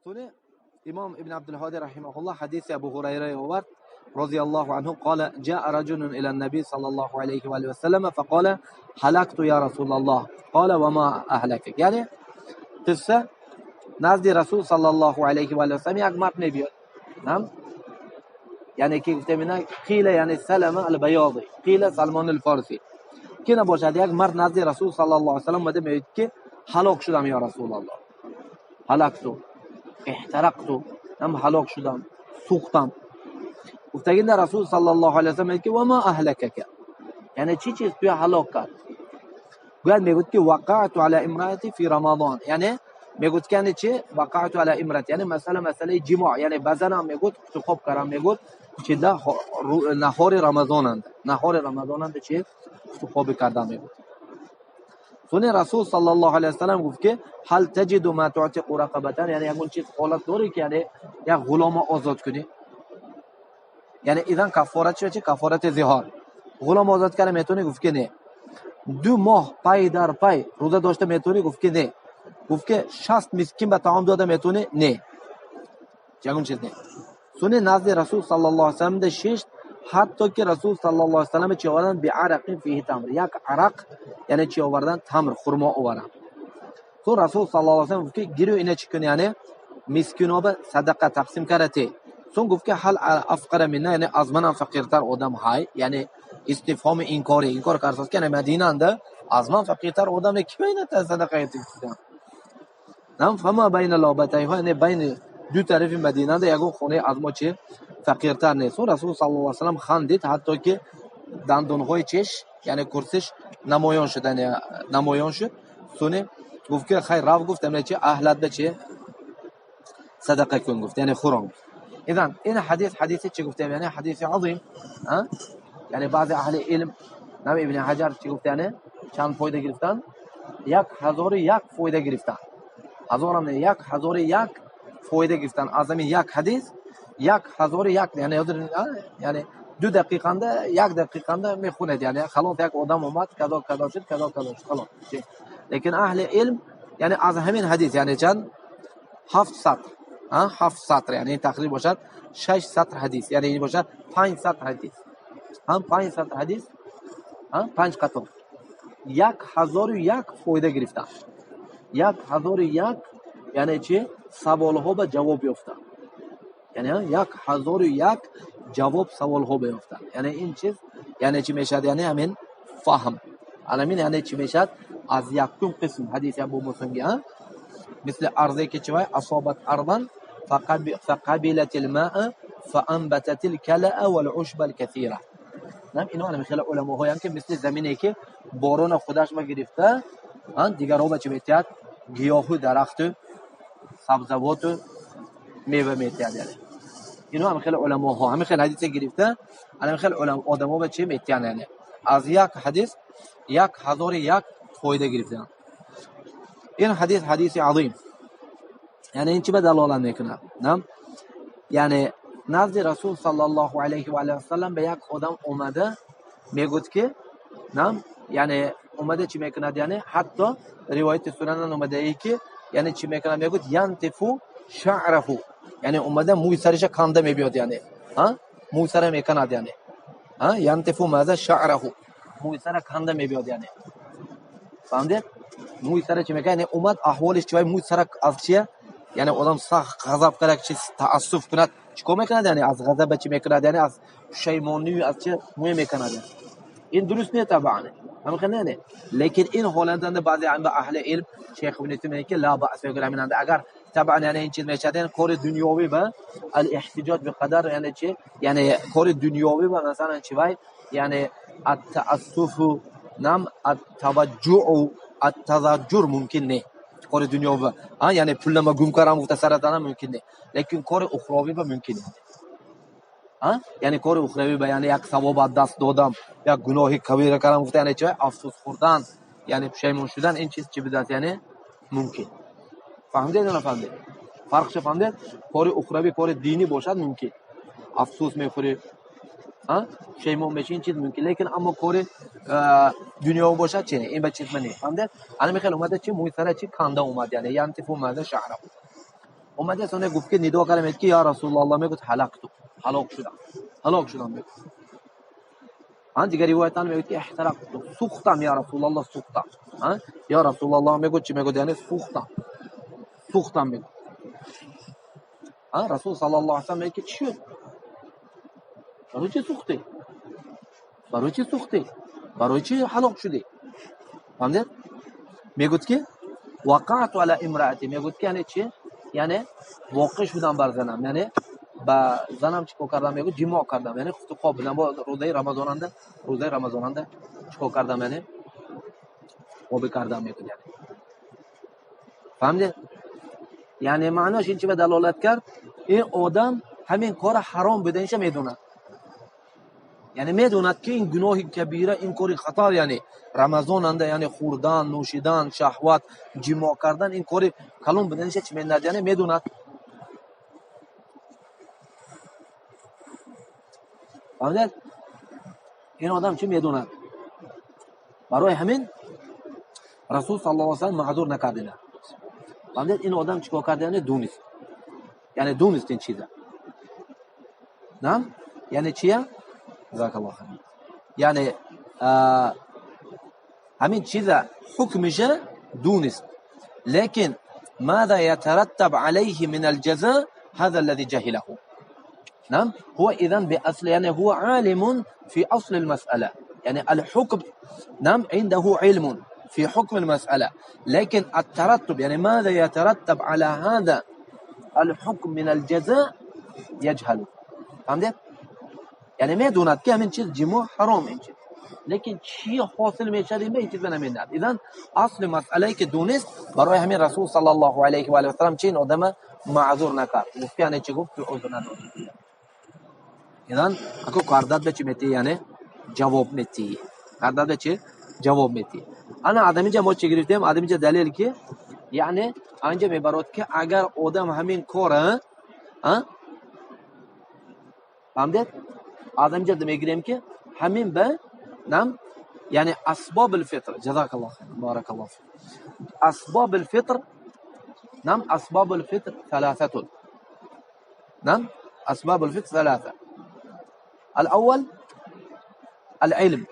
Сони Имом Ибн Абдулҳоди раҳимаҳуллоҳ ҳадиси Абу Ҳурайра овард розияллоҳу анҳу قال جاء رجل إلى النبي صلى الله عليه وآله وسلم فقال هلكت يا رسول الله قال وما أهلكك. یعنی قصه نزد رسول صلی الله علیه و آله و سلم یک مرد میبیاد، یعنی که گفته مینا قیل یعنی سلمه البیاضی قیل سلمان الفارسی که نباشد، یک مرد نزد رسول صلی الله علیه و سلم اومده میگه که هلاک شدم یا رسول الله، هلاکتو احترقتو، هم هلاک شدم، سوختم. گفتگین رسول صلی الله علیه و سلم میگه که و ما اهلکک، یعنی چی چیز توی هلاک کرد؟ گوید میگوید که وقعت علی امرأتی فی رمضان، یعنی میگوید که یعنی چی؟ وقعت علی امرأتی یعنی مسئله جماع، یعنی بزنم میگوید خوب کردم میگوید چی ده نهار رمضانند، نهار رمضانند چی خوب کردم میگوید. سنی رسول صلی الله علیه و سلم گفت که هل تجد ما تعتق رقبتان، یعنی یکون چیز حالت داری که یعنی یک غلام آزاد کنی، یعنی ایدان کفاره چی؟ چی کفارت ظهار، غلام آزاد کرده میتونی؟ گفت که نه. 2 ماه پای در پای روزه داشته میتونی؟ گفت که نه. گفت که 60 مسکین به طعام داده میتونی؟ نه، یکون چیز نه. سنی نزد رسول صلی الله علیه و سلم ده شش حتی که رسول صلی الله علیه و سلم چی آوردن؟ به عرق فیه تمر، یک عرق یعنی چی آوردن؟ تمر، خرما آوردن. تو رسول صلی الله علیه و سلم گفت که گیرو اینه چی کنی؟ یعنی مسکینا به صدقه تقسیم کرده. چون گفت که حل افقر منه، یعنی از منم فقیرتر آدم های، یعنی استفهام انکاری، انکار کرد که یعنی مدینه انده از من فقیرتر آدم نه، کی بینه تا صدقه تقسیم؟ نم فما بین لابتیها، یعنی بین دو طرف مدینه انده یکون خونه از ما چی فقیرتر نیست. رسول صلی الله علیه و سلم خندید حتی که دندانهای چش یعنی کرسش نمایان شد، یعنی نمایان شد. سونی گفت که خیر رفت، گفت یعنی چی اهلت به چی صدقه کن، گفت یعنی خوران. اذن این حدیث حدیث چی گفتیم؟ یعنی حدیث عظیم، ها؟ یعنی بعضی اهل علم نام ابن حجر چی گفت؟ یعنی چند فایده گرفتن؟ 1001 فایده گرفتن، هزارم نه، 1001 فایده گرفتن از این یک حدیث، 1001 یعنی یعنی 2 دقیقه 1 دقیقه میخوند، یعنی خلاص یک آدم اومد کذا کذا شد کذا کذا شد خلاص. لیکن اهل علم یعنی از همین حدیث یعنی چند 7 سطر، 7 سطر یعنی تقریبا باشد 6 سطر حدیث، یعنی این باشد 5 سطر حدیث، هم 5 سطر حدیث، هم 5 قطار، 1001 فایده گرفتن، 1001 یعنی چی سوالها به جواب یافتن، یعنی 1001 جواب سوالها به یافتن. یعنی این چیز یعنی چی میشد؟ یعنی همین فهم همین یعنی چی میشد؟ از یکم قسم حدیث ابو موسی مثل ارضی که چی وای اصابت ارضا فقبلت الماء فانبتت الكلأ والعشب الكثيرة. نعم اینو انا خیلی علما ها که مثل زمینی که بارون خودش ما گرفته، دیگر ها چی میتیاد؟ گیاه و درخت و سبزوات و میوه میتیاد. یعنی اینو هم خیلی علما ها همین خیلی حدیث گرفته، انا خیلی علما آدم ها چی میتیان؟ یعنی از یک حدیث 1001 فایده گرفتن. این حدیث حدیث عظیم، یعنی این چی به دلالت میکنه؟ نه یعنی نزد رسول صلی الله علیه و آله و سلم به یک آدم اومده میگوید که نه یعنی اومده چی میکند؟ یعنی حتی روایت سنن اومده ای که یعنی چی میکنه؟ میگوید ینتفو شعره، یعنی اومده موی سرش کنده میبیاد، یعنی ها موی سر میکند، یعنی ها ینتفو ماذا شعره، موی سر کنده میبیاد، یعنی فهمیدید؟ موی سر چی میکنه؟ یعنی اومد احوالش چی؟ موی سر از چیه؟ یعنی آدم سخت غضب کرد، چی تأسف کند، چیکار میکند؟ یعنی از غضب چی میکند؟ یعنی از پشیمانی از چی موی میکند. این درست نیست طبعا، هم خیلی نه، لیکن این حالت بعضی اهل علم شیخ ابن تیمیه که لا بأس میگه اگر طبعا یعنی این چیز میشه، یعنی کار دنیوی به الاحتجاج بقدر، یعنی چی؟ یعنی کار دنیوی به مثلا چی وای؟ یعنی التأسف نم التوجع التضجر ممکن نه کار دنیوی، ها یعنی پول ما گم کردم گفته سرطان ممکن نه، لیکن کار اخروی به ممکنه، ها یعنی کار اخروی به یعنی یک ثواب دست دادم یک گناه کبیره کردم گفته یعنی چه افسوس خوردن یعنی پشیمون شدن، این چیز چی بوده؟ یعنی ممکن. فهمیدید یا نفهمیدید؟ فرقش فهمیدید؟ کار اخروی کار دینی باشد ممکن افسوس میخوری، ها پشیمون میشی، این چیز ممکن، لیکن اما کار دنیا باشد چه نه، این به چیز منی. فهمیدید؟ انا میخوام اومده چی موی سر چی کنده اومد، یعنی ینتفو ماذا شعره. Омада соне гуфт ки нидо кардам, ки я Расулуллоҳ, мегуфт ҳалакту, ҳалок шудам, ҳалок шудам мегуфт. Дигар ривоятан мегӯяд ки эҳтарақту, сӯхтам, я Расулуллоҳ, сӯхтам. Я Расулуллоҳ мегӯяд, чӣ мегӯяд? Яъне сӯхтам, сӯхтам мегӯяд. Расул саллаллоҳу алайҳи васаллам мегӯяд ки чӣ шуд? Барои чӣ сӯхтӣ? Барои чӣ сӯхтӣ? Барои чӣ ҳалок шудӣ? Фаҳмидед? Мегӯяд ки вақаъту ала имраати, мегӯяд ки яъне чӣ? Яъне воқеъ шудам бар занам, яъне ба занам чӣ кор кардам? Мегӯяд ҷимоъ кардам, яъне хуфту хоб будам, бо рӯзаи Рамазонанда, рӯзаи Рамазонанда чӣ кор кардам? Яъне хобӣ кардам, мегӯяд. Яъне фаҳмидед? Яъне маънош ин чӣ ба далолат кард? Ин одам ҳамин кора ҳаром буданиша медонад, яъне медонад ки ин гуноҳи кабира, ин кори хатар, яъне Рамазонанда, яъне хӯрдан, нӯшидан, шаҳват, ҷимоъ кардан, ин кори калон буданиша чӣ медонад? Яъне медонад. Фаҳмидед? Ин одам чӣ медонад? Барои ҳамин Расул саллаллоҳу алайҳи васаллам маъзур накардина. Фаҳмидед? Ин одам чӣ кор кард? Яъне донист, яъне донист ин чиза. На? Яъне чия? Ҷазакаллоҳу хайр. Яъне ҳамин чиза ҳукмиша донист, лекин ماذا يترتب عليه من الجزاء هذا الذي جهله. نعم، هو إذن بأصل، يعني هو عالم في أصل المسألة، يعني الحكم، نعم، عنده علم في حكم المسألة، لكن الترتب، يعني ماذا يترتب على هذا الحكم من الجزاء يجهله. فهمت؟ یعنی میدوند که همین چیز جماع حرام این چیز، لیکن چی حاصل میشه این چیز نمیدوند. اذن اصل مسئله که دونست، برای همین رسول صلی الله علیه و آله و سلم چه این آدم معذور نکرد، گفت یعنی چی؟ گفت عذر نداری. اذن اكو کارداد به چی میتی؟ یعنی جواب میتی. کارداد به چی جواب میتی. انا آدمی ما چی گرفتیم؟ آدمی دلیل که یعنی آنجا میبرد که اگر آدم همین کار فهمید؟ آدم جد میگیریم که همین به نم یعنی اسباب الفطر. جزاک الله خیر، بارک الله فیک. اسباب الفطر، نم، اسباب الفطر ثلاثة. نم، اسباب الفطر ثلاثة. الأول العلم،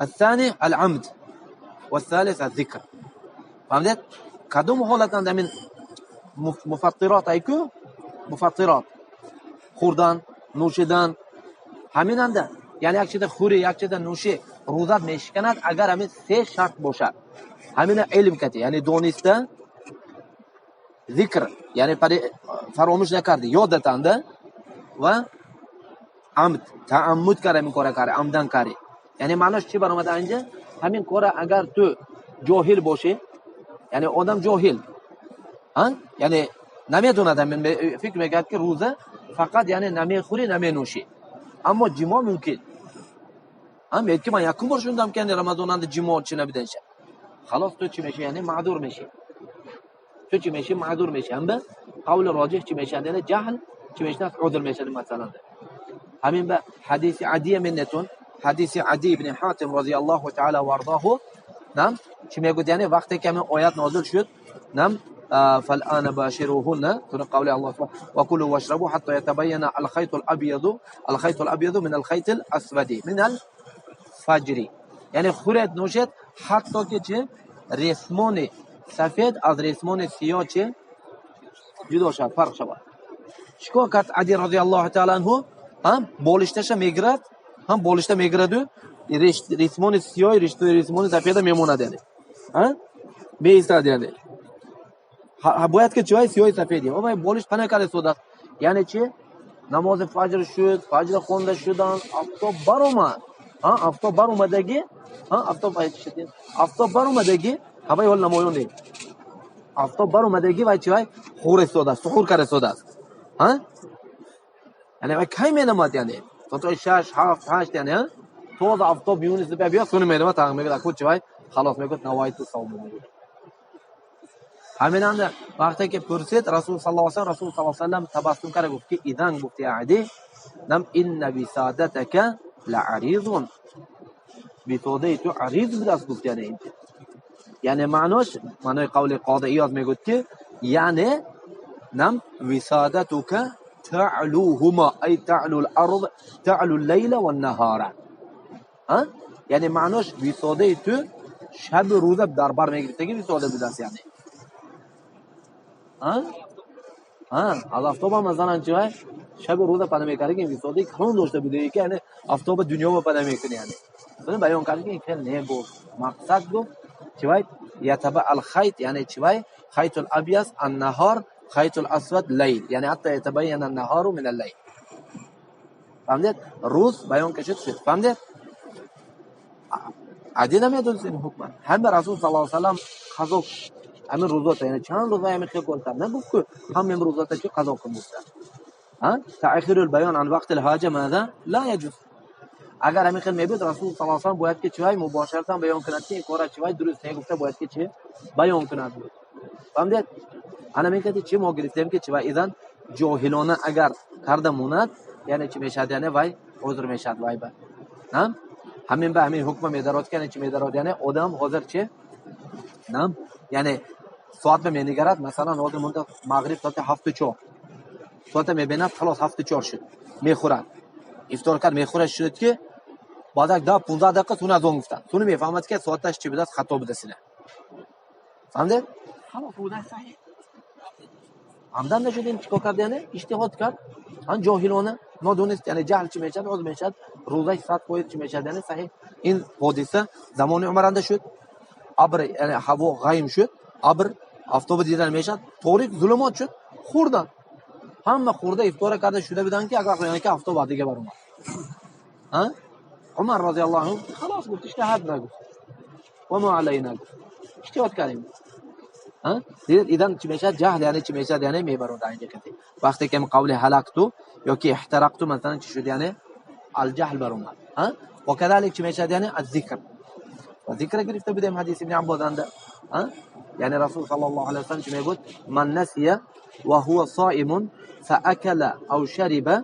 الثاني العمد، والثالث الذكر. فهمت؟ کدوم حالت من مفطرات ایکو مفطرات خوردن، نوشیدن، همیننده. یعنی یک چیز خوری، یک چیز نوشی روزت میشکند اگر همین سه شرط باشد. همین علم کتی، یعنی دونسته، ذکر یعنی فراموش نکردی، یادتنده، و عمد، تعمد کرد، همین کار کرد، عمدن کرد. یعنی معناش چی برآمده اینجا؟ همین کار اگر تو جاهل باشی، یعنی آدم جاهل، ها؟ یعنی نمیدوند، همین فکر میکرد که روزه فقط یعنی نمیخوری نمینوشی، اما جماع ممکن. هم میگه که من یکم بار شوندم که رمضان جماع چی نبیدنشه. خلاص تو چی میشی؟ یعنی معذور میشی. تو چی میشی؟ معذور میشی. هم به قول راجح چی میشه؟ یعنی جهل چی میشه؟ عذر میشه مثلا. همین به حدیث عدی منتون، حدیث عدی ابن حاتم رضی الله تعالی و ارضاه، نعم، چی میگه؟ یعنی وقتی که همین آیات نازل شد، نعم، فالآن باشروهن، قول الله سبحانه وكلوا واشربوا حتى يتبين الخيط الأبيض، الخيط الأبيض من الخيط الأسود من الفجر. یعنی خورد نوشید حتی که چه رسمان سفید از رسمان سیاه چه جدا شد، فرق شود. چیکار کرد علی رضی الله تعالی عنه؟ هم بالشتش میگیرد، هم بالشت میگیرد و رسمان سیاه رسمان سفید میموند، یعنی ها میایستاد، یعنی باید که چای سیاه سفیدی و بالش پناه کرده سودا. یعنی چی؟ نماز فجر شد، فجر خونده شدن، آفتاب برآمد، ها آفتاب برآمدگی، ها آفتاب آفتاب برآمدگی، هوای حال نمایون نی، آفتاب برآمدگی و چی وای خور سودا، سحور کرده سودا، ها یعنی وای کی مینماد، یعنی تا 6 7 8، یعنی ها تو آفتاب بیونیس بیا سونی مینماد تا میگه کو چی وای خلاص میگه نوایت صوم میگه. همین هم وقتی که پرسید رسول صلی الله علیه و سلم، رسول صلی الله علیه و سلم تبسم کرد گفت که اذن گفت عدی نم ان بسادتک لعریض، بساده تو عریض بود است گفت. یعنی اینجا یعنی معناش معنای قول قاضی عیاض میگفت که Яъне нам висадатука таълуҳума, ай таълу ал-арз, таълу ал-лайла ван-нахара. Яъне маънош висодаи ту шаби рӯза дар бар мегирифтаги висода будааст, яъне. Аз афтоба масалан чи вай шаби рӯза пада мекард, ки висодаи калон дошта буда, ки яъне афтоба дунёро пада мекунад, яъне. Бунӣ баён кард, ки ин хел не гуфт. Мақсад гуфт, чи вай ятаба ал-хайт, яъне чи вай хайтул абяз ан-нахар, хайтул асвад лайл, яъне ҳатто ятабайяна ан-нахару мин ал-лайл. Фаҳмидед? Рӯз баён кашид шуд. Фаҳмидед? Ади намедонист ин ҳукма. Ҳама Расул саллаллоҳу алайҳи васаллам қазо ҳамин рӯзота, яъне чанд рӯз ҳамин хел кор кард. Нагуфт, ки ҳамин рӯзота чи қазо кун гуфта. Таъхирул баён ан вақтил ҳоҷа маза ла яҷуз. Агар ҳамин хел мебуд, Расул саллаллоҳу алайҳи васаллам бояд ки чи вай мубошаратан баён кунад, ки ин кора чи вай дуруст не гуфта, бояд ки чи баён кунад. Фаҳмидед? Ана мегӯяд, чи мо гирифтем, ки чи вай изан ҷоҳилона агар карда монад, яъне чи мешавад, яъне вай узр мешавад вай ба. Ҳамин ба ҳамин ҳукма медарод, ки яъне чи медарод, яъне одам ҳозир чи? Яъне соат ба менигарад, масалан ҳозир монда мағриб соати 7:04. Соата мебинад, халос 7:04 шуд. Мехӯрад. Ифтор кард, мехӯрад, шуд ки баъд як 10-15 дақиқа суни азон гуфтанд. Суни мефаҳмад, ки соаташ чи будааст, хато будааст ина. Фаҳмидед? Халос буда саҳеҳ. Амдан нашуд, ин чикор кард, яъне иҷтиҳод кард. Ан ҷоҳилона нодонист, яъне ҷаҳл чи мешавад, оз мешавад, рӯзаи 100% чи мешавад, яъне саҳеҳ. Ин ҳодиса замони Умаранда шуд. Абр, яъне ҳаво ғайм шуд, абр афтоба дидан мешавад, торик зулумот шуд, хӯрдан. Ҳама хӯрда ифтора карда шуда буданд, ки агар яъне ки афтоб дига баромад. Умар розияллоҳу анҳу халос гуфт, иҷтиҳод нагуфт. Ва мо алайна гуфт. Иҷтиҳод кардем. Дидед, идан чи мешавад? Ҷаҳл, яъне чи мешавад? Яъне мебарод инҷа кати. Вақте ки қавли ҳалакту ёки иҳтарақту масалан чи шуд, яъне алҷаҳл баромад. Ва кадалик чи мешавад, яъне аз-зикр. Ва зикра гирифта будем ҳадис ибни Аббосанда. Яъне Расул саллаллоҳу алайҳи васаллам чи мегӯяд? Ман насия ва ҳува соимун фаакала ав шариба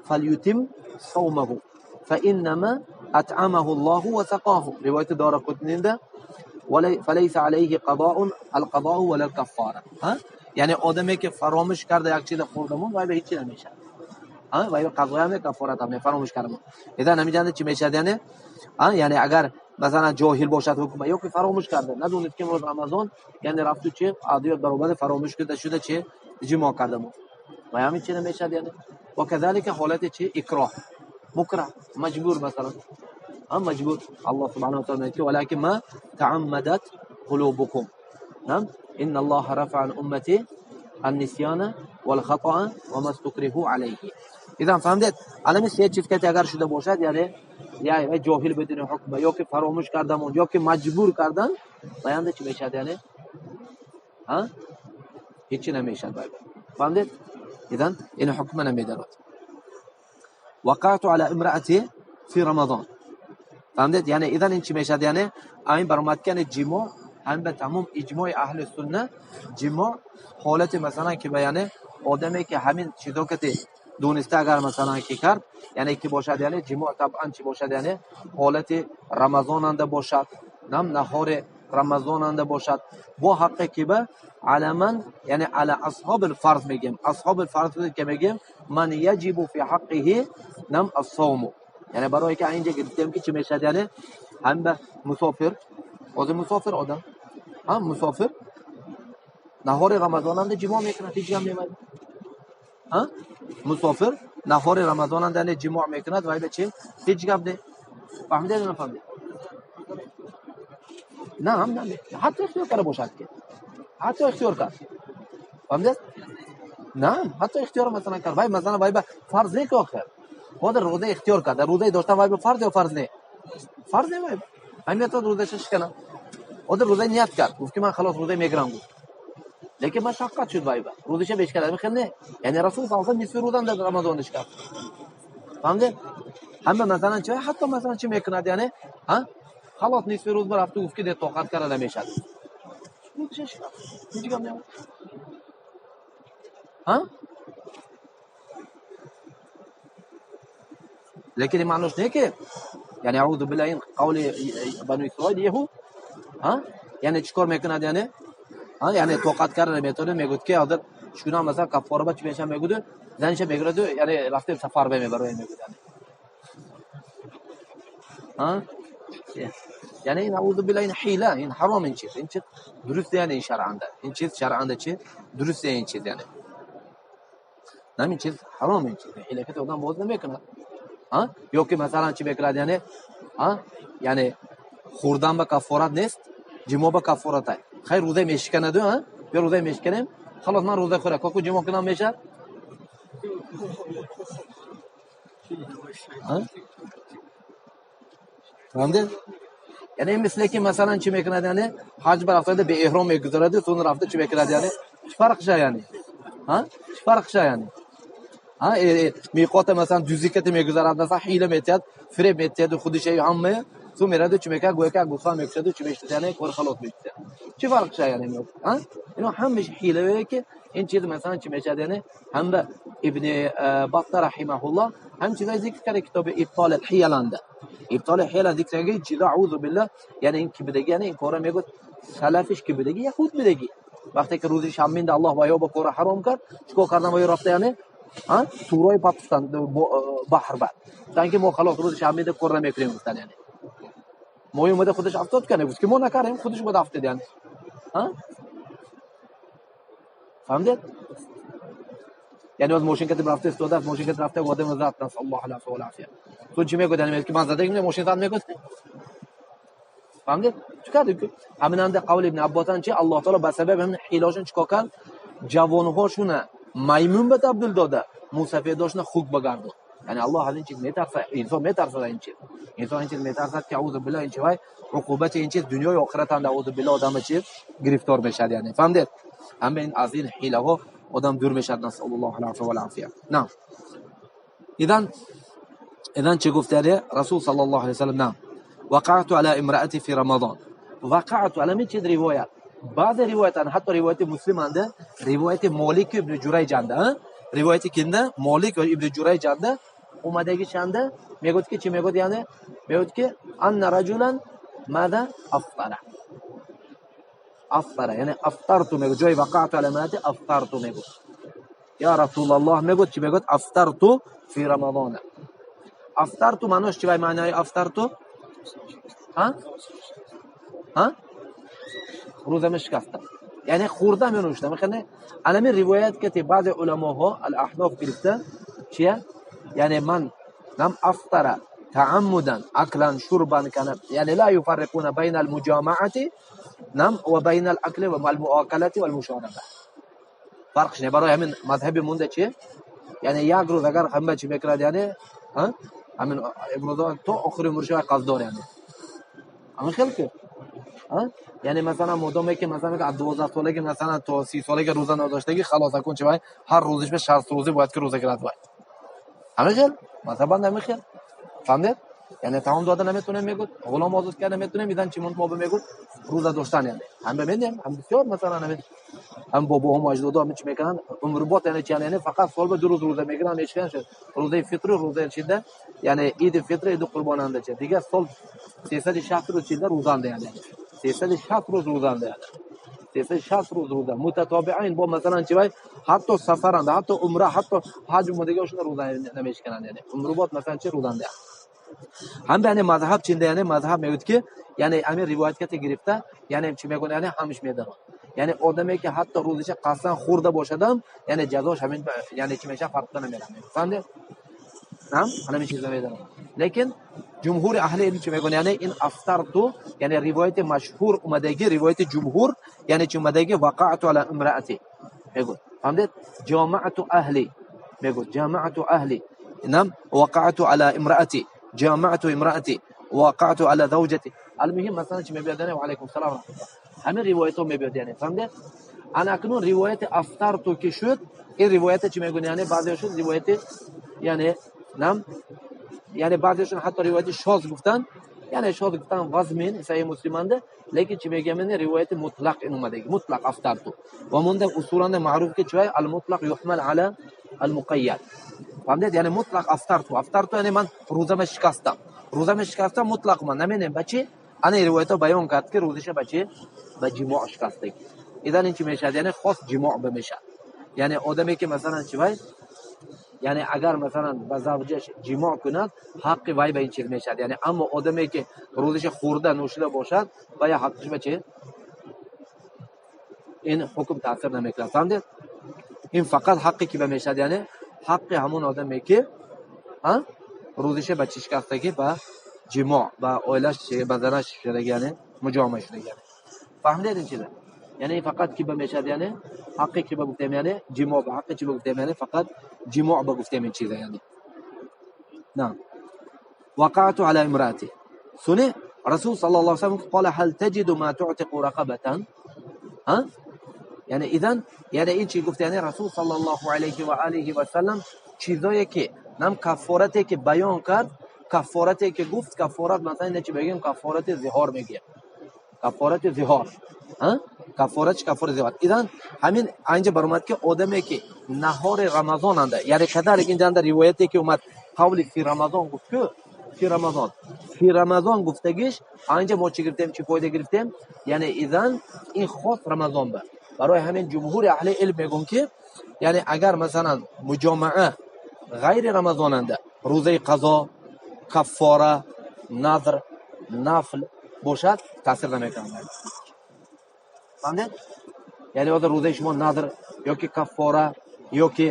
фалютим савмаҳу фаиннама атъамаҳу Аллоҳу ва сақоҳу. Ривояти Дорақутнинда фалайса алайҳи қадоун алқадоу ва лал каффора. Яъне одаме ки фаромӯш карда як чиза хӯрдамон, вай ба ҳеҷ чиз намешавад. Вай ба қазоям не, каффоратам не, фаромӯш кардамон. Идан ҳамин чи мешавад, яъне? Яъне агар масалан ҷоҳил бошад ҳукма, ё ки фаромӯш карда, надонед ки имрӯз Рамазон, яъне рафту чи адиёт баромада фаромӯш карда шуда чи ҷимоъ кардамон. Вай ҳамин чи намешавад, яъне? Ва казалика ҳолати чи икроҳ, мукраҳ, маҷбур масалан. Маҷбур. Аллоҳ субҳанаҳу ва таъола мегӯяд, валакин ма тааммадат қулубукум. Инна Аллоҳа рафаъа ан уммати ан-нисьяна вал хатаа ва ма стукриху алайҳи. Идан фаҳмидед? Алами се чиз ки агар шуда бошад, яъне я ҷоҳил бидуни ҳукм, ё ки фаромӯш кардамон, ё ки маҷбур кардан, баёнда чи мешавад, яъне? Ҳеҷ чи намешавад. Фаҳмидед? Идан ин ҳукма намедарод. Вақаъту ала имраати фи Рамазон. Фаҳмидед? Яъне идан ин чи мешавад, яъне айн баромад ки яъне ҷимоъ ҳам ба тамом иҷмои аҳли сунна ҷимоъ ҳолати масалан ки ба яъне одаме ки ҳамин чизо ки дониста агар масалан ки кард, яъне ки бошад, яъне ҷимоъ табъан чи бошад, яъне ҳолати Рамазонанда бошад, нам наҳори Рамазонанда бошад, бо ҳаққе ки ба аламан, яъне ала асҳобил фарз мегем, асҳобил фарз ки мегем ман яҷибу фи ҳаққиҳи нам ас-савму. Яъне барои ки инҷа гирифтем ки чи мешавад, яъне ҳам ба мусофир, ҳозир мусофир одам, ҳам мусофир наҳори Рамазонанда ҷимоъ мекунад, ҳеҷ гап немад. Мусофир наҳори Рамазонанда яъне ҷимоъ мекунад, вай ба чи? Ҳеҷ гап не. Фаҳмидед ё нафаҳмидед? На, ҳам на, ҳатто ихтиёр карда бошад ки. Ҳатто ихтиёр кард. Фаҳмидед? На, ҳатто ихтиёр масалан кард. Вай масалан вай ба фарз не ки охир. Ҳозир рӯза ихтиёр кард. Рӯзаи доштан вай ба фарз ё фарз не? Фарз не вай. Вай метавонад рӯзаша шиканад. Ҳозир рӯзаи ният кард. Гуфт ки ман халос рӯзаи мегирам гуфт. Лекин машаққат шуд вай ба. Рӯзаша бешканад. Хел не. Яъне Расул саллаллоҳу алайҳи васаллам нисфи рӯзан дар Рамазон шикаст. Фаҳмидед? Ҳама масалан чи ҳатто масалан чи мекунад, яъне, халос нисфи рӯз рафту гуфт ки де тоқат карда намешавад. Рӯзаша шикаст. Ҳеҷ гап не. Лекин ин маънош не ки яъне аузу биллаҳи ин қавли Бану Исроил яҳуд, яъне чӣ кор мекунад, яъне Яъне тоқат карда наметавонад, мегӯяд ки ҳозир шунам масалан каффора ба чӣ мешавам мегӯяд, заниша мегирад, яъне рафта сафар мебарад мегӯяд. Яъне ин аъузу биллаҳ, ин ҳила, ин ҳаром, ин чиз, ин чиз дуруст, яъне ин шаръанда, ин чиз шаръанда чи дуруст, ин чиз яъне нам ин чиз ҳаром, ин чиз ҳила ки одам боз намекунад. Ё ки масалан чӣ мекунад, яъне яъне хӯрдан ба каффорат нест, ҷимоъ ба каффорат аст. Хайр, рӯза мешиканаду, ё рӯза мешиканем, халос ман рӯза хӯрам, коку ҷимоъ кунам мешавад? Фаҳмидед? Яъне мисле ки масалан чӣ мекунад, яъне ҳаҷ ба рафтада беэҳром мегузараду, so'ng рафта чӣ мекунад, яъне чӣ фарқша, яъне чӣ фарқша, яъне миқота масалан дузиката мегузарад, масалан ҳила метиҳад, фиреб метиҳаду худиша ҳама, so'ng мераду чӣ мекунад, гӯё ки як гӯсфанд мекушаду чӣ мешавад, яъне кор халос мешавад. Чӣ фарқша, яъне ино ҳамааш ҳилае ки ин чиз масалан чӣ мешавад, яъне ҳама Ибни Батта раҳимаҳуллоҳ ҳам чизай зикр карда китоби Ибтол ҳияланда. Ибтол ҳияла зикр карда чиза аъузу биллаҳ, яъне ин ки бидаги, яъне ин кора мегӯяд салафиш ки бидаги, яҳуд бидаги. Вақте ки рӯзи шанбе Аллоҳ ва ё ба кора ҳаром кард, чикор кардан ва ё рафта, яъне турои папустан баҳр бад. Гуфтанд ки мо халос рӯзи шанбе кор намекунем, гуфтанд, яъне мо омада худаш афтод кард, гуфт ки мо накардем, худаш омада афтод, яъне фаҳмидед? Яъне аз мошин катиб рафта истода, мошин катиб рафта одам зад, насаллоҳу алайҳи ва афия. Ту чӣ мегӯяд? Яъне мегӯяд ки ман задагим, мошин зад мегӯяд. Фаҳмидед? Чӣ кард? Ҳаминанда қавли Ибни Аббосан чи Аллоҳ таоло ба сабаби ҳамин ҳилошон чикор кард? Ҷавонҳошуна маймун ба табдил дода, мусафедошуна хук багардонд. Яъне Аллоҳ аз ин чиз метарсад, инсон метарсад аз ин чиз. Инсон ин чиз метарсад ки аъузу биллаҳ ин чи вай уқубати ин чиз дунёи охиратанда аъузу биллаҳ одама чи гирифтор мешавад, яъне фаҳмидед? Ҳама ин аз ин ҳилаҳо одам дур мешавад, насаллаллоҳу алайҳи ва афия. На. Идан чӣ гуфт яъне Расул саллаллоҳу алайҳи васаллам? На. Вақаъту ала имраати фи Рамазон. Вақаъту ала мин чиз ривоят. Баъзе ривоятан, ҳатто ривояти Муслиманда, ривояти Молик ибни Ҷурайҷанда, ривояти кимда? Молик ва ибни Ҷурайҷанда омадагишанда мегӯяд ки чӣ мегӯяд, яъне мегӯяд ки анна раҷулан мада афтара. Афтара, яъне афтарту мегӯяд, ҷои вақаъту ала имраати афтарту мегӯяд. Я Расулаллоҳ мегӯяд, чӣ мегӯяд? Афтарту фи Рамазона. Афтарту маънош чӣ вай маънои афтарту? Рӯзама шикастам, яъне хӯрдам ё нӯшидам. Яъне алами ривоят ки баъзе уламоҳо ал-аҳноф гирифта чия? Яъне ман нам афтара тааммудан аклан шурбан кана, яъне ла юфарриқуна байна ал-муҷамаати нам ва байна ал-акли ва ал-муокалати ва ал-мушораба. Фарқш не барои ҳамин мазҳаби монда чи? Яъне як рӯз агар ҳама чӣ мекунад, яъне ҳамин имрӯза то охири умраш қарздор, яъне ҳамин хел ки яъне масалан модоме ки масалан аз 12 солагӣ масалан то 30 солагӣ рӯза надоштагӣ, халос акун чи вай ҳар рӯзиш ба 60 рӯзӣ бояд ки рӯза гирад вай. Ҳамин хел мазҳабан ҳамин хел. Фаҳмидед? Яъне таом дода наметавонем мегӯяд, ғулом озод карда наметавонем, идан чӣ монд мо мегӯяд рӯза доштан, яъне ҳама медем, ҳам бисёр масалан ҳамин ҳам бобоҳо аҷдодо ҳамин чӣ мекунанд, умрбод яъне чи, яъне фақат сол ба 2 рӯз рӯза мегиранд, мешикананд, рӯзаи фитр, рӯзаи чида, яъне иди фитр, иди қурбонанда чи дигар сол 360 рӯз чида рӯзанда, яъне 360 рӯз рӯзанда, яъне 360 рӯз рӯза мутатобиайн бо масалан чи вай ҳатто сафаранда, ҳатто умра, ҳатто ҳаҷ омадагиашона рӯза намешикананд, яъне умрбод масалан чи рӯзанда. Ҳам яъне мазҳаб чинда, яъне мазҳаб мегӯяд ки яъне ҳамин ривоятката гирифта, яъне чӣ мегӯяд, яъне ҳамиш медарад. Яъне одаме ки ҳатто рӯзиша қасдан хӯрда бошадам, яъне ҷазош ҳамин, яъне чӣ мешавад, фарқ намерад. Фаҳмидед? Ҳам ҳамин чиза медарад. Лекин ҷумҳури аҳли илм чӣ мегӯянд, яъне ин афтарту, яъне ривояти машҳур омадагӣ, ривояти ҷумҳур, яъне чӣ омадагӣ, вақаъту ала имраати мегӯяд. Фаҳмидед? Ҷамаату аҳли мегӯяд, ҷамаату аҳли, нам вақаъту ала имраати, ҷамаату имраати, вақаъту ала завҷати. Алмуҳим масалан чӣ мебиёд, яъне ва алайкум салом ва раҳматуллоҳ. Ҳамин ривоятҳо мебиёд, яъне фаҳмидед? Ана акнун ривояти афтарту ки шуд, ин ривоята чӣ мегӯянд, яъне баъзеашон ривояти, яъне нам, яъне баъзеашон ҳатто ривояти шоз гуфтанд, яъне шоз гуфтанд вазмин саҳеҳи Муслиманда, лекин чӣ мегӯям, яъне ривояти мутлақ ин омадагӣ, мутлақ афтарту. Ва монда усуланда маъруф ки чӣ ал-мутлақ юҳмал ала ал-муқайяд. Фаҳмидед? Яъне мутлақ афтарту, афтарту яъне ман рӯзама шикастам, рӯзама шикастам мутлақ ман наменем ба чӣ? Ана ривоятҳо баён кард ки рӯзиша ба чӣ? Ба ҷимоъ шикастагӣ. Идан ин чӣ мешавад? Яъне хос ҷимоъ ба мешавад. Яъне одаме ки масалан чӣ вай, яъне агар масалан ба завҷаш ҷимоъ кунад, ҳаққи вай ба ин чиз мешавад. Яъне аммо одаме ки рӯзаша хӯрда нӯшида бошад, вай ҳаққиш ба чӣ? Ин ҳукм таъсир намекунад. Фаҳмидед? Ин фақат ҳаққи ки ба мешавад? Яъне ҳаққи ҳамон одаме ки рӯзаша ба чӣ шикастагӣ, ба ҷимоъ, ба оилаш, ба занаш шудагӣ, яъне муҷома шудагӣ. Фаҳмидед ин чиза? Яъне фақат ки ба мешавад, яъне ҳаққи ки ба гуфтем, яъне ҷимоъ ба ҳаққи чӣ ба гуфтем, яъне фақат ҷимоъ ба гуфтем ин чиза, яъне. На. Вақаъту ала имраати. Суни Расул саллаллоҳу алайҳи васаллам қала ҳал таҷиду ма туътиқу рақабатан? Ҳа? Яъне идан, яъне ин чӣ гуфт, яъне Расул саллаллоҳу алайҳи ва алиҳи васаллам чизое ки нам каффорате ки баён кард, каффорате ки гуфт, каффорат масалан ина чӣ мегӯем, каффорати зиҳор мегӯем. Каффорати зиҳор. Ҳа? Каффорат чӣ? Каффорати зиҳор. Идан ҳамин анҷа баромад ки одаме ки наҳори Рамазон анда, яъне кадалик инҷа анда ривояте ки омад қавли фи Рамазон гуфт ку, фи Рамазон. Фи Рамазон гуфтагиш анҷа мо чӣ гирифтем, чӣ фоида гирифтем? Яъне идан ин хос Рамазон ба. Барои ҳамин ҷумҳури аҳли илм мегӯн ки яъне агар масалан муҷомаа ғайри Рамазон анда рӯзаи қазо, каффора, назр, нафл бошад, таъсир намекунад. Фаҳмидед? Яъне ҳозир рӯзаи шумо назр ёки каффора ёки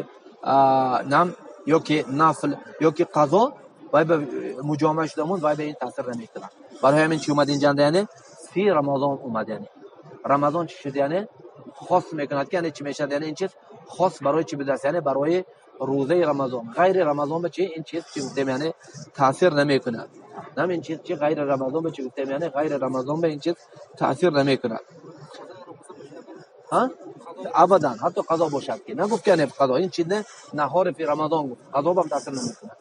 нам ёки нафл ёки қазо вай ба муҷомаа шуда монд, вай ба ин таъсир намекунад. Барои ҳамин чӣ омад инҷанда? Яъне фи Рамазон омад, яъне Рамазон чӣ шуд? Яъне хос мекунад ки яъне чӣ мешавад? Яъне ин чиз хос барои чӣ будааст? Яъне барои рӯзаи Рамазон. Ғайри Рамазон ба чӣ ин чиз чӣ гуфтем? Яъне таъсир намекунад. Нам ин чиз чӣ ғайри Рамазон ба чӣ гуфтем? Яъне ғайри Рамазон ба ин чиз таъсир намекунад. Ҳа? Абадан, ҳатто қазо бошад ки нагуфт ки яъне қазо, ин чиз не, наҳори фи Рамазон гуфт, қазо бам таъсир намекунад.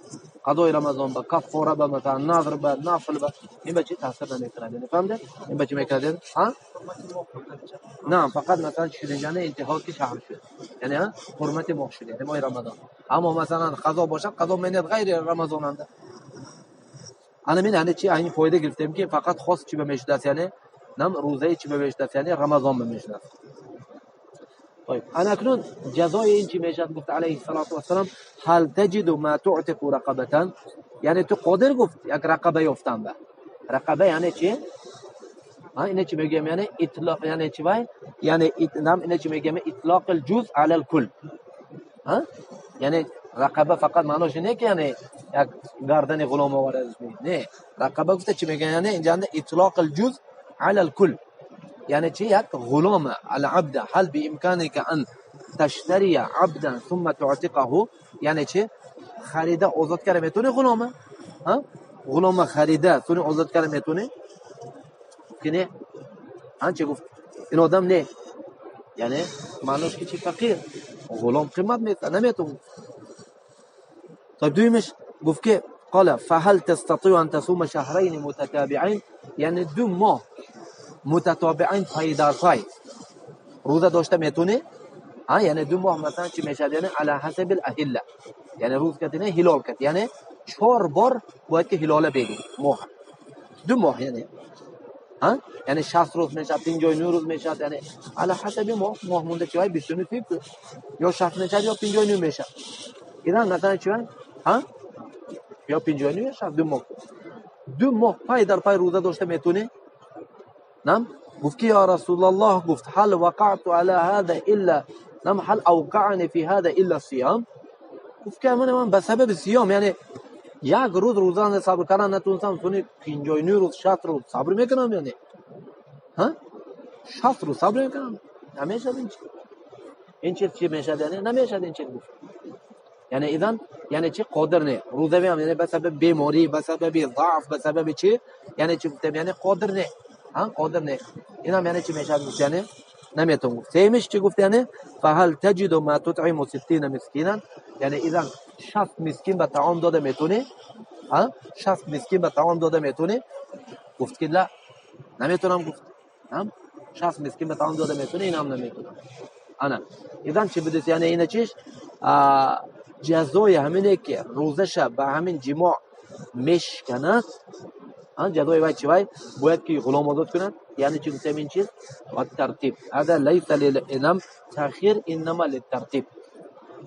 Қазои Рамазон ба, каффора ба, масалан назр ба, нафл ба, ин ба чӣ таъсир намекунад? Яъне фаҳмидед? Ин ба чӣ мекунад? Ҳа? На, фақат масалан чӣ шуд инҷа? Интиҳоки шаҳр шуд. Яъне ҳурмати моҳ шуд, яъне моҳи Рамазон. Аммо масалан қазо бошад, қазо меняд ғайри Рамазон анда. Ана мин яъне чӣ айн фоида гирифтем ки фақат хос чӣ ба мешудааст? Яъне нам рӯзаи чӣ ба мешудааст? Яъне Рамазон ба мешудааст. طيب أنا أكنون جزاي إنتي ميشات قلت عليه الصلاة والسلام هل تجد ما تعتق رقبة؟ يعني تو قادر قلت يك رقبة يفتن به. رقبة يعني چی؟ ها اینه چی میگم؟ یعنی اطلاق، یعنی چی وای؟ یعنی نام اینه چی میگم؟ اطلاق الجزء على الكل. ها؟ یعنی رقبه فقط معناش اینه که یعنی یک گردن غلام آورد نه. رقبه گفته چی میگن؟ یعنی اینجا اطلاق الجزء على الكل. یعنی چی؟ یک غلام العبد هل بامکانك ان تشتري عبدا ثم تعتقه؟ یعنی چی؟ خریده آزاد کرده میتونی غلامه؟ ها؟ غلام خریده ثم آزاد کرده میتونی؟ که نه. آنچه گفت این آدم نه، یعنی معناش که چی؟ فقیر غلام قیمت میتونه نمیتونه. طيب دویمش گفت که قال فهل تستطيع ان تصوم شهرين متتابعين؟ یعنی دو ماه متتابعین پای در پای روزه داشته میتونه؟ ها یعنی دو ماه مثلا چی میشه؟ یعنی علی حسب الاهله، یعنی روز کتی نه هلال کتی، یعنی 4 بار باید که هلاله بگیری ماه، دو ماه، یعنی ها یعنی 60 روز میشه، 59 روز میشه، یعنی علی حسب ماه، ماه مونده چی 29 یا 60 میشه یا 59 میشه. اینا مثلا چی ها یا 59 یا 60، دو ماه، دو ماه پای در پای روزه داشته میتونه؟ نعم گفت که یا رسول الله، گفت هل وقعت على هذا الا نعم هل اوقعني في هذا الا الصيام؟ گفت که من به سبب صیام، یعنی یک روز روزانه صبر کردن نتونستم، سونی 59 روز 60 روز صبر میکنم، یعنی ها 60 روز صبر میکنم، نمیشه این چیز، این چیز چی میشه؟ یعنی نمیشه این چیز گفت. یعنی اذن یعنی چی قادر نه روزه هم، یعنی به سبب بیماری، به سبب ضعف، به سبب چی، یعنی چی گفتم؟ یعنی قادر نه، ها قادر نه. اینم یعنی چی میشه گفت؟ یعنی نمیتون گفت. سیمش چی گفت؟ یعنی فهل تجد ما تطعم 60 مسکینا؟ یعنی اذا 60 مسکین به طعام داده میتونی؟ ها 60 مسکین به طعام داده میتونی؟ گفت که لا نمیتونم. گفت هم 60 مسکین به طعام داده میتونی؟ اینم نمیتونم. انا اذا چی بودست؟ یعنی اینا چیش جزای همینه که روزش به همین جماع میشکند، Ҷазои вай чи вай? Бояд ки ғулом озод кунад. Яъне чи гуфтем ин чиз? Ва тартиб. Ҳада лайса лил-инам таъхир, иннама лит-тартиб.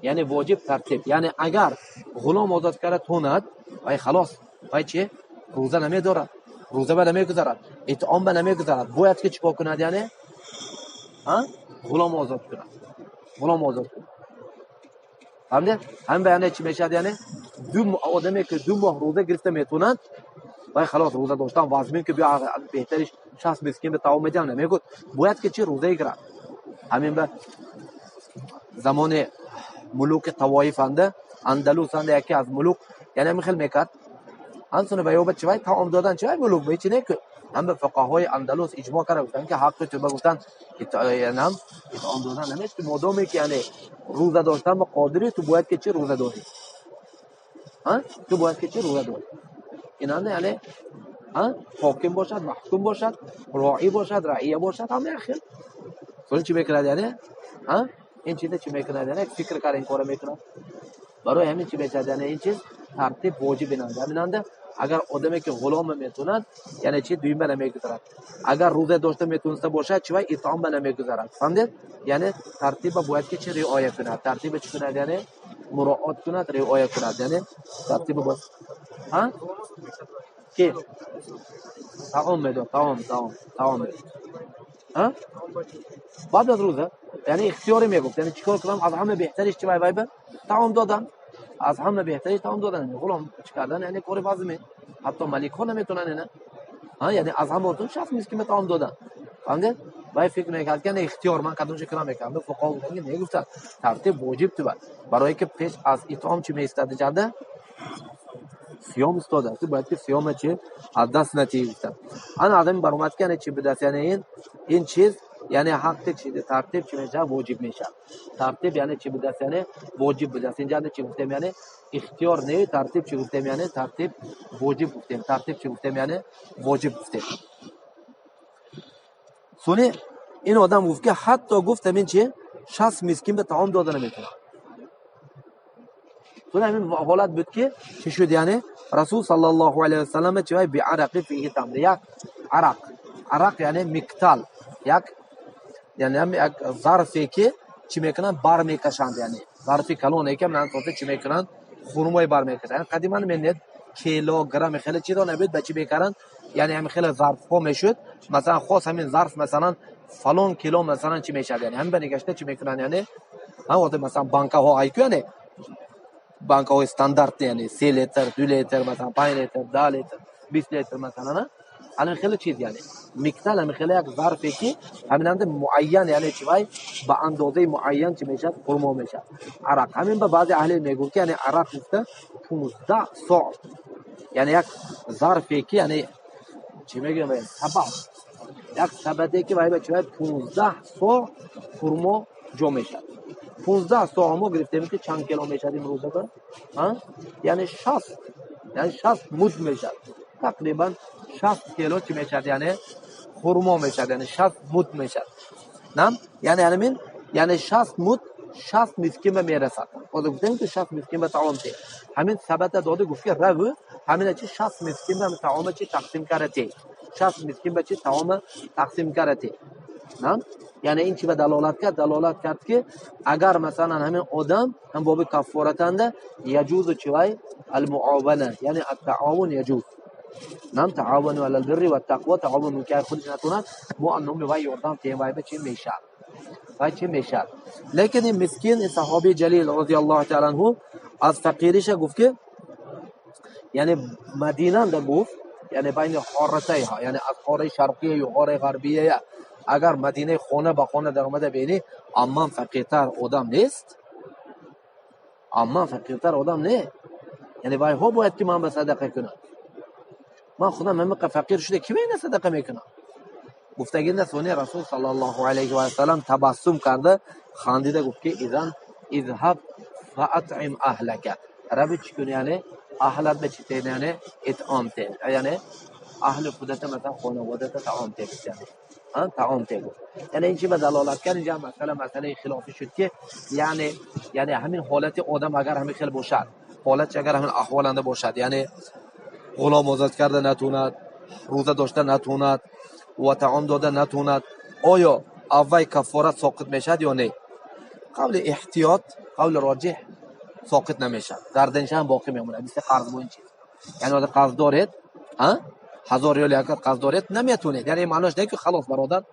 Яъне воҷиб тартиб. Яъне агар ғулом озод карда тонад, вай халос, вай чи? Рӯза намедорад. Рӯза ба намегузарад. Итъом ба намегузарад. Бояд ки чӣ кор кунад яъне? Ғулом озод кунад. Ғулом озод кунад. Фаҳмидед? Ҳамин ба яъне чӣ мешавад яъне? Ду одаме ки 2 моҳ рӯза гирифта метавонад, вай халос рӯза доштан вазмин ки биё беҳтариш 60 мискин ба таом медиҳам намегӯяд. Бояд ки чӣ рӯза гирад. Ҳамин ба замони мулуки тавоифанда, Андалусанда яке аз мулук, яъне ҳамин хел мекард. Ҳамсуна ба ёба чӣ вай таом додан чӣ вай мулук ба ҳеҷ не ки. Ҳам ба фуқаҳои Андалус иҷмо карда гуфтанд ки ҳаққи ту ба гуфтанд итоам итоам додан намешавад. Ту модоме ки яъне рӯза доштан ба қодирӣ, ту бояд ки чӣ рӯза дорӣ? Ту бояд ки чӣ рӯза дорӣ? Инанда яъне ҳоким бошад, маҳкум бошад, роӣ бошад, раия бошад, ҳама як хел. Сони чӣ мекунад яъне? Ин чиза чӣ мекунад яъне? Фикр карда ин кора мекунад. Барои ҳамин чӣ мешавад яъне ин чиз тартиб воҷиб инанда. Ҳаминанда агар одаме ки ғуломе метавонад, яъне чӣ дуюм ба намегузарад. Агар рӯза дошта метавониста бошад, чӣ вай итоам ба намегузарад. Фаҳмидед? Яъне тартиба бояд ки чӣ риоя кунад. Тартиба чӣ кунад яъне? Муроат кунад, риоя кунад. Яъне тартиба бояд. Ки? Таом медод, таом, таом, таом медод. Баъд аз рӯза, яъне ихтиёре мегуфт, яъне чӣ кор кунам, аз ҳама беҳтариш чӣ вай вай ба таом додан. Аз ҳама беҳтариш таом додан. Ғулом чӣ кардан, яъне кори вазме. Ҳатто маликҳо наметавонанд ина. Яъне аз ҳама отун 60 мискин ба таом додан. Фаҳмидед? Вай фикр мекард ки яъне ихтиёр ман кадомча кунам мекардам. Фуқаҳо гуфтанд ки не, гуфтанд тартиб воҷиб ту ба. Барои ки пеш аз итоам чӣ меистад ҷада? Сиём истода. Ту бояд ки сиёма чӣ аз даст натиҳӣ гуфтанд. Ана аз ҳамин баромад ки яъне чӣ будаст? Яъне ин чиз яъне ҳаққи чӣ тартиб чӣ мешавад? Воҷиб мешавад. Тартиб яъне чӣ будаст? Яъне воҷиб будаст. Инҷа чӣ гуфтем? Яъне ихтиёр не, тартиб чӣ гуфтем? Яъне тартиб воҷиб гуфтем. Тартиб чӣ гуфтем? Яъне воҷиб гуфтем. Сони ин одам гуфт ки ҳатто гуфт ҳамин чи 60 мискин ба таом дода наметавонад. Сони ҳамин ҳолат буд ки чӣ шуд? Яъне Расул саллаллоҳу алайҳи васаллам чӣ вай биарақи фиҳи тамр, як арақ, арақ яъне миктал, як яъне ҳам як зарфе ки чӣ мекунанд, бар мекашанд, яъне зарфи калоне ки ман сота чӣ мекунанд, хурмои бар мекашанд. Яъне қадиман менед килограмм хеле чизо набуд, ба чӣ мекарданд? Яъне ҳамин хеле зарфҳо мешуд, масалан хос ҳамин зарф масалан фалон кило масалан чӣ мешавад, яъне ҳамин ба нигашта чӣ мекунанд, яъне ҳам ҳозир масалан банкаҳо айку, яъне банкаҳои стандарт, яъне 3 литр, 2 литр, масалан 5 литр, 10 литр, 20 литр масалан, ҳамин хеле чиз, яъне миктал ҳамин хеле як зарфе ки ҳаминанда муайян, яъне чӣ вай ба андозаи муайян чӣ мешавад, хурмо мешавад. Арақ ҳамин ба баъзе аҳли мегӯянд ки яъне арақ гуфта 15 со, яъне як зарфе ки яъне чӣ мегӯям, сабад, як сабаде ки вай ба чӣ вай 15 со хурмо ҷо мешавад. 15 со мо гирифтем ки чанд кило мешавад имрӯза ба? Яъне 60, яъне 60 муд мешавад. Тақрибан 60 кило чӣ мешавад, яъне хурмо мешавад, яъне 60 муд мешавад. Нам? Яъне ҳамин, яъне 60 муд 60 мискин ба мерасад. Ҳозир гуфтем ки 60 мискин ба таом те. Ҳамин сабата дода гуфт ки рав ҳамина чи 60 мискин ба таома чи тақсим карда те. 60 мискин ба чи таома тақсим карда те. Нам? Яъне ин чи ба далолат кард? Далолат кард ки агар масалан ҳамин одам ҳам боби каффоратанда яҷузу чи вай алмуована, яъне аттаовун яҷуз. Нам таавану алал бирри ва тақво, таовун мумкин худаш натавонад, мо аз номи вай ёрдам тиҳем, вай ба чи мешавад? Вай чи мешавад? Лекин ин мискин, ин саҳобии ҷалил розияллоҳу таала анҳу аз фақириша гуфт ки яъне Мадинанда гуфт, яъне байни ҳоратайҳо, яъне аз ҳораи шарқия ё ҳораи ғарбия, агар Мадинаи хона ба хона даромада бинӣ, амман фақиртар одам нест, амман фақиртар одам не. Яъне вайҳо бояд ки ман ба садақа кунам. Ман худам ҳамиқа фақир шуда ки мена садақа мекунам? Гуфтагинда сони Расул саллаллоҳу алайҳи васаллам табассум карда хандида гуфт ки изан изҳаб фаатъим аҳлака. Раби чӣ кун, яъне аҳлат ба чӣ тен, яъне итъом тен, яъне аҳли худата масалан хонаводата таом тен, яъне таом тен гуфт. Яъне ин чи ба далолат кард? Инҷа масъалаи хилофӣ шуд ки яъне ҳамин ҳолати одам агар ҳамин хел бошад, ҳолатш агар ҳамин аҳволанда бошад, яъне ғулом озод карда натавонад, рӯза дошта натонад ва таом дода натонад, оё аввай каффора соқит мешавад ё не? Қавли эҳтиёт, қавли роҷиҳ, соқит намешавад, гарданша ҳам боқӣ мемонад, мисли қарз бо ин чиз. Яъне одам қарз доред, 1000 риёл як қарз доред, наметонед. Яъне маънош не ки халос бародар,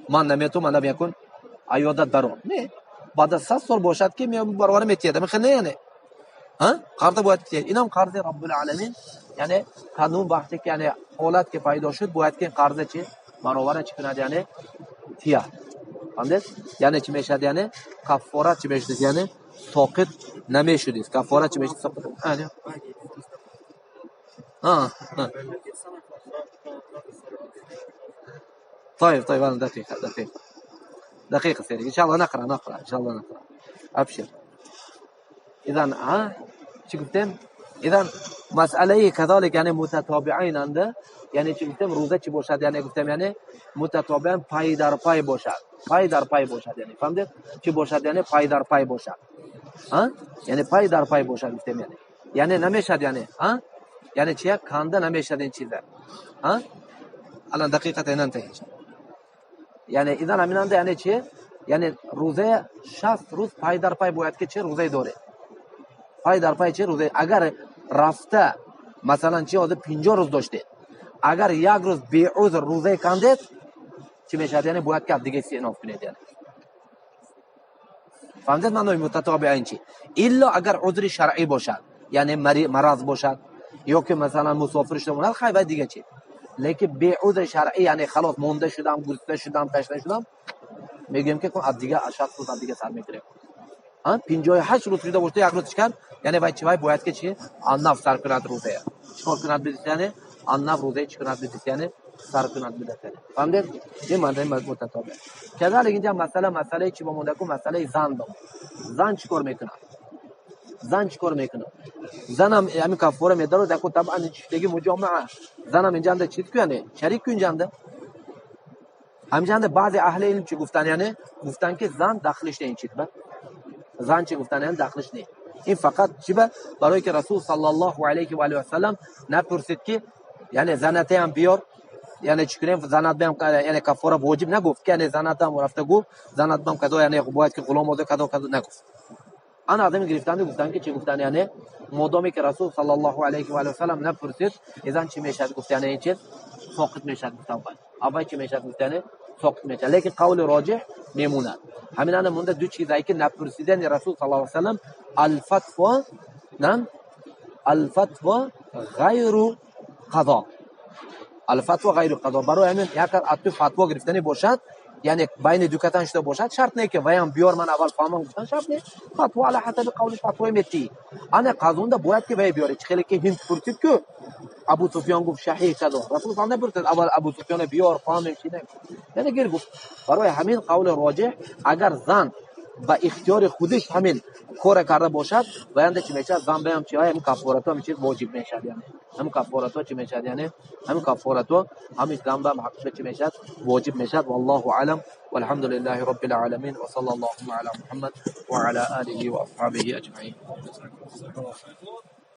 ман наметонам, ман якун аёдат барор. Не, баъд аз 100 сол бошад ки баробар метиҳад. Мехе не, яъне қарза бояд тиҳад. Инам қарзи Раббул Аламин, яъне қанун вақте ки яъне ҳолат ки пайдо шуд, бояд ки қарза чи баробара чӣ кунад, яъне тиҳад. Фаҳмидед? Яъне чӣ мешавад? Яъне каффора чӣ мешуд? Яъне соқит намешудист. Каффора чӣ мешуд? Соқит. طيب طيب انا دقيقة دقيقة دقيقة سيدي، ان شاء الله نقرا نقرا ان شاء الله نقرا، ابشر. اذا چی گفتم؟ اذا مسئله كذلك یعنی متتابعین انده، یعنی چی گفتم؟ روزه چی باشد؟ یعنی گفتم یعنی متتابعین پای در پای باشد، پای در پای باشد. یعنی فهمید چی باشد؟ یعنی پای در پای باشد. یعنی پای در پای باشد گفتم. یعنی یعنی نمیشد، یعنی یعنی چیه؟ کنده نمیشد این چیزه. الان دقیقه ننتهی. یعنی اذا همین یعنی چیه؟ یعنی روزه 60 روز پای در پای باید که چه روزه داره، پای در پای چه روزه. اگر رفته مثلا چه آده 50 روز داشته، اگر یک روز بی عذر روزه کندید چی میشد؟ یعنی باید که دیگه استئناف کنید. یعنی فهمیدید معنای متتابعین چی؟ الا اگر عذر شرعی باشد، یعنی مرض باشد یا که مثلا مسافر شده باشد، خیلی دیگه چی. لیکن بی عذر شرعی یعنی خلاص مونده شدم، گرسنه شدم، تشنه شدم، میگیم که از دیگه 60 روز از دیگه سر میگیره. 58 روز شده باشه یک روز چیکار؟ یعنی وای چی وای باید که چی؟ آن سر کند روزه. چیکار کند بدید؟ یعنی آن روزه چی کند بدید؟ یعنی سر کند بدید. فهمیدید؟ این معنی متتابع. کذالک اینجا مسئله چی با مونده کو؟ مسئله زن با. زن چیکار میکنه؟ زن چیکار میکنه؟ زنم همین کفاره میداره دکو طبعا دیگه مجامعه. زنم اینجا اند چیز کنه؟ شریک اینجا اند. همینجا اند بعضی اهل علم چی گفتن؟ یعنی گفتن که زن داخلش نه این چیز با. زن چی گفتن؟ یعنی داخلش نه. این فقط چی با؟ برای که رسول صلی الله علیه و آله و سلم نپرسید که یعنی زنت هم بیار، یعنی چی کنیم؟ زنت بیام یعنی کفاره واجب نگفت که یعنی زنت هم رفته گفت زنت بیام کذا، یعنی باید که غلام آزاد کذا کذا نگفت. آن آدم گرفتند گفتن که چی گفتن؟ یعنی مادامی که رسول صلی الله علیه و آله و سلم نپرسید اذن چی میشد؟ گفت یعنی این چیز ساقط میشد. گفتن اول چی میشد؟ گفت یعنی ساقط میشد. لیکن قول راجح میموند. همین الان مونده دو چیزایی که نپرسیدن رسول صلی الله علیه و سلم، الفتوا، نه الفتوا غیر قضا، الفتوا غیر قضا. برای همین یک اتو فتوا گرفتنی باشد، یعنی بین دو کتان شده باشد، شرط نه که ویم بیار من اول فهمم گفتن شرط نه. فتوا علی حسب قولش فتوای متی. انا قانون ده باید که وی بیاره. چه خیلی که هند پرسید که ابو سفیان گفت شحیح کذا، رسول الله نپرسید اول ابو سفیان بیار فهمم چی نه. یعنی گیر گفت. برای همین قول راجح اگر زن با اختیار خودش همین کار کرده باشد، باید چی میشه؟ زن به هم چی های هم کفارت هم چیز واجب میشه. یعنی هم کفارت چی میشه؟ یعنی هم کفارت هم زن به هم حق چی میشه؟ واجب میشه. والله اعلم والحمد لله رب العالمین و صلی الله علی محمد و علی آله و اصحابه اجمعین.